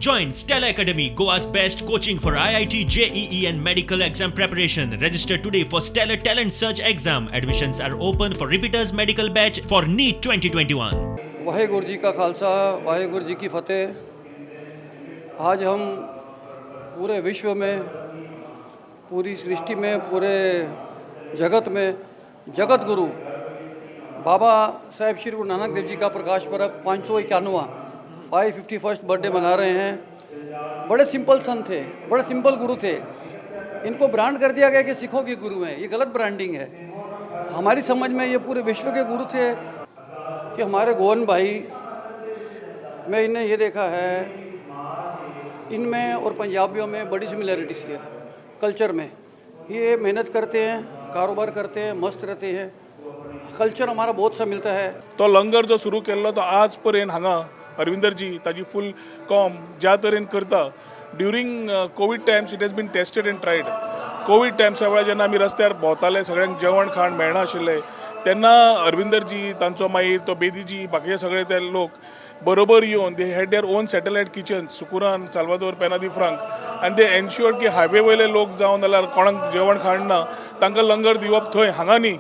Join Stellar Academy, Goa's best coaching for IIT, JEE and medical exam preparation. Register today for Stellar Talent Search exam. Admissions are open for repeaters medical batch for NEET 2021. Waheguru ji का खालसा, वाहेगुरु जी की फतेह। आज हम पूरे विश्व में, पूरी सृष्टि में, पूरे जगत में जगत गुरु बाबा साहेब श्री गुरु नानक देव जी का प्रकाश पर्व 551वां 551st birthday मना रहे हैं। बड़े सिंपल संत थे, बड़े सिंपल गुरु थे। इनको ब्रांड कर दिया गया कि सिखों के गुरु हैं, ये गलत ब्रांडिंग है। हमारी समझ में ये पूरे विश्व के गुरु थे कि हमारे गोवन भाई, मैं इन्हें ये देखा है, इनमें और पंजाबियों में बड़ी सिमिलैरिटीज है कल्चर में। ये मेहनत करते हैं, कारोबार करते हैं, मस्त रहते हैं। कल्चर हमारा बहुत सा मिलता है। तो लंगर जो सुरू केल्लो तो आज पर्यंत हांगा अरविंदरजी ताजी फूल कॉम ज्या तरेन करता, during Covid times it has been tested and tried. Covid टायम्सा वेळार जेन्ना आमी रस्त्यार भोंवताले, सगळ्यांक जेवण खाण मेळनाशिल्लें, तेन्ना अरविंदरजी, तांचो मागीर तो बेदीजी, बाकीचे सगळे ते लोक बरोबर येवन they had their own satellite kitchen सुकुरान, Salvador, पेना दी फ्रांक, आनी दे एन्श्योर्ड की हायवे वयले लोक जावन जाल्यार कोणाक जेवण खाण ना, तांकां लंगर दिवप थंय, हांगा न्ही.